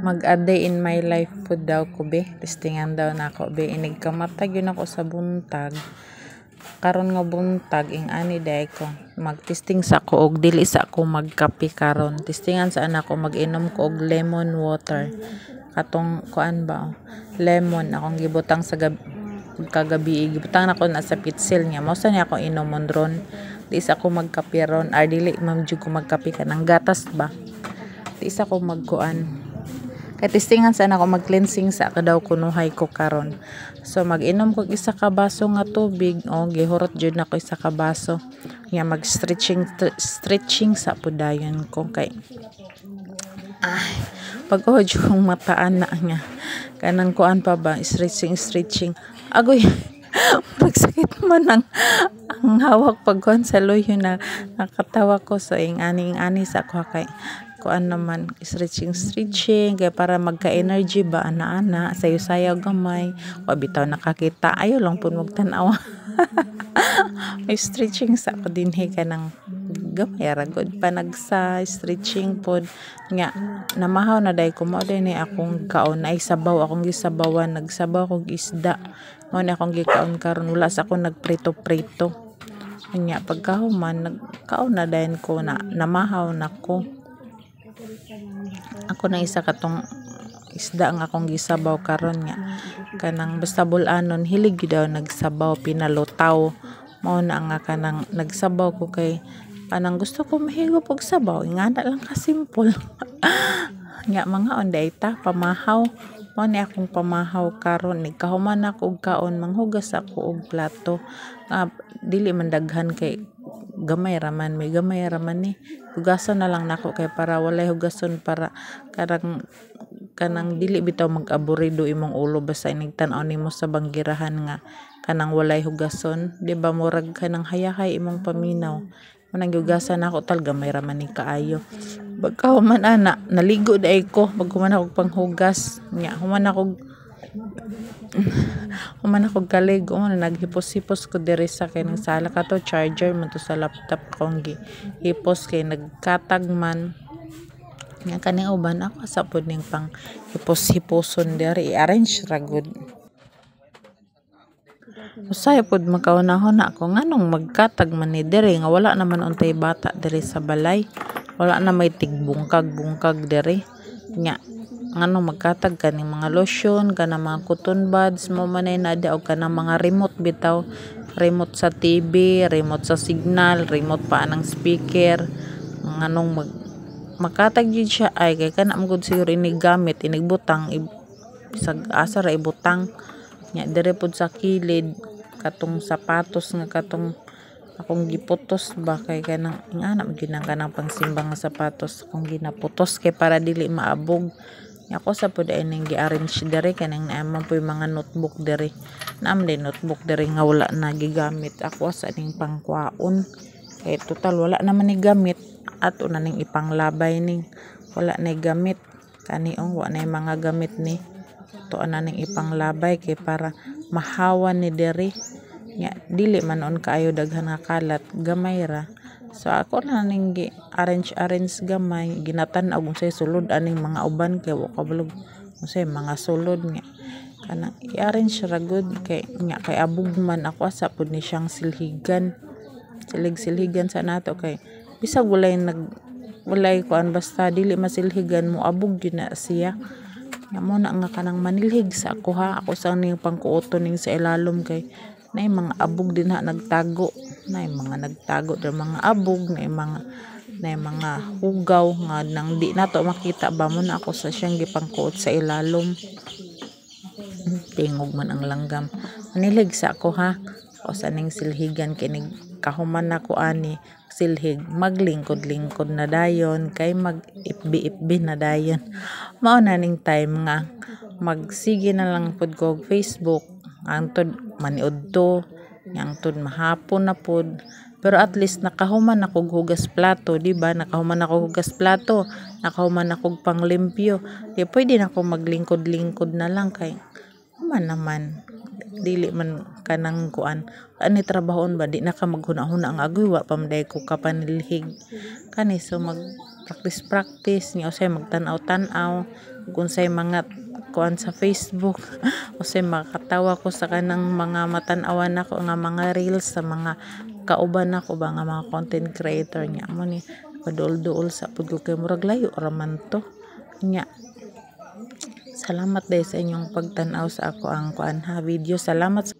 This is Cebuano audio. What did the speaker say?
Mag a day in my life pud daw ko, be. Testingan daw nako, be. Inig kamatay gyud ako sa buntag. Karon nga buntag, ing ani day ko. Magtesting sa ko og dili sa ko magkape karon. Testingan sa nako mag-inom ko og lemon water. Katong kuan ba, oh, lemon akong gibutang sa kagabi, gibutang nako na sa pitsil niya. Mao sa niya ako inomon ron. Di sa ko magkape ron. Ar dili man jud ko magkape, kanang gatas ba. Di sa ko magkuan. Kay testingan sa nako mag-cleansing sa ka daw kunuhay ko karon. So mag-inom kog isa ka baso nga tubig, oh, gihurot jud nako isa ka baso. Nya mag-stretching stretching sa pud dayon ko kay ay pag-uhod kong mataan na nga kanang kuan pa ba, stretching stretching. Agoy, pagsakit man ang hawak pagkuan sa luyo na nakatawa ko. So ing ani sa ako kay kuan naman, stretching stretching kay para magka-energy ba, ana-ana, sayo-sayaw gamay. Wa bitaw nakakita, ayo lang pud magtan-aw. May stretching sa ako dinhi, kanang gamay ra gud, panagsa stretching pod nga namahaw na day ko. Mao day ni akong kaon ay sabaw, akong gisabawan, nagsabaw kog isda. Mao ni akong gikaon karon, wala sa ako nagprito-prito. Nya pagkahuman, nagkaon na dayon ko na namahaw na ko. Ako na isa katong isda nga akong gisabaw karon nga kanang basta bul-anon, hilig gyud daw nagsabaw, pinalutaw. Mao na nga kanang nagsabaw ko kay kanang gusto ko mahigop og sabaw, ingana lang ka simple. Nya mangaon day ta, pamahaw. Mao ni akong pamahaw karon. Nagkahuman ako og kaon, manghugas ako og plato. Dili man daghan kay gamay ra man, may gamay ra man ni. Hugasan na lang nako kay para walay hugason, para kanang kanang dili bitaw mag-aburido imong ulo basta inig tan-aw nimo sa banggirahan nga kanang walay hugason, di ba? Murag kanang hayahay imong paminaw. Mao nang gihugasan nako tal gamay ra man ni kaayo. Pagkahuman ana, naligo diay ko. Paghuman ako panghugas nya, human ako kaligo mo na, naghipos-hipos ko diri sa kanang sala. Kato charger man to sa laptop akong gihipos kay nagkatag man. Nya kaning uban, ako sa pud ning pang hipos-hiposon diri, i-arrange ra gud. Usahay pod makahuna-huna ko nganong magkatag man ni diri nga wala naman untay bata diri sa balay. Wala na may tigbungkag-bungkag diri. Nya nganong magkatag kaning mga lotion, kanang mga cotton buds mo man ay naa og kanang mga remote bitaw, remote sa TV, remote sa signal, remote pa anang speaker. Nganong makatag jud siya ay kay kana man gud siguro inig gamit, inigbutang, bisag asa ra ibutang. Nya diri pod sa kilid, katong sapatos nga katong akong giputos ba, kay kanang ingana man gyud nang kanang pangsimba nga sapatos akong ginaputos kay para dili maabog. Nya ako sa pud ay ning gi-arrange diri, kanang naa man poy mga notebook diri. Naa man day notebook diri nga wala na gigamit. Ako sa ning pangkuwaon kay total wala naman ni gamit, ato na ning ipanglabay ning wala na gamit. Kani oh, wa na mga gamit ni, ato na ning ipanglabay kay para mahawan ni diri. Nya dili man nuon kaayo daghan nga kalat, gamay ra. So ako na ning gi arrange arrange gamay, ginatan-aw unsay sulod aning mga uban kay wa kabalo unsay mga sulod nga kanang i-arrange ra gud kay nya kay abog man. Ako asa pud ni siyang silhigan, silhig-silhigan sa nato kay bisag walay nag walay kuan, basta dili masilhigan, mo abog gyud na siya. Nya mo na nga kanang manilhig sa ako ha, ako sa ning pangkuoton ning sa ilalom kay naay mga abog din ha nagtago, naay mga nagtago der mga abog, naay mga hugaw nga nang di nato makita ba. Mo na ako sa siyang gipangkuot sa ilalom. Tingog man ang langgam. Manilhig sa ako ha, ako sa ning silhigan kay nig kahuman nako ani silhig, maglingkod-lingkod na dayon kay mag FB-FB na dayon. Mao na ning time nga magsige na lang pud ko og Facebook hangtod maniudto, hangtod mahapon na pod. Pero at least nakahuman ako og hugas plato, di ba? Nakahuman ako hugas plato, nakahuman ako og panglimpyo. Di pwede na ako maglingkod-lingkod na lang kay human naman. Dili man kanang kuan ani trabahoon ba, di na ka maghuna-huna ang agoy wa pa man day ko kapanilhig kani. So mag Practice practice nya, usay magtan-aw-tan-aw kung unsay mga kuan sa Facebook. Usay makatawa ko sa kanang mga matan-awan nako nga mga reels sa mga kauban nako ba nga mga content creator nya. Mo ni paduol-duol sa pud ko kay murag layo ra man to nya. Salamat day sa inyong pagtan-aw sa ako ang kuan ha, video. Salamat.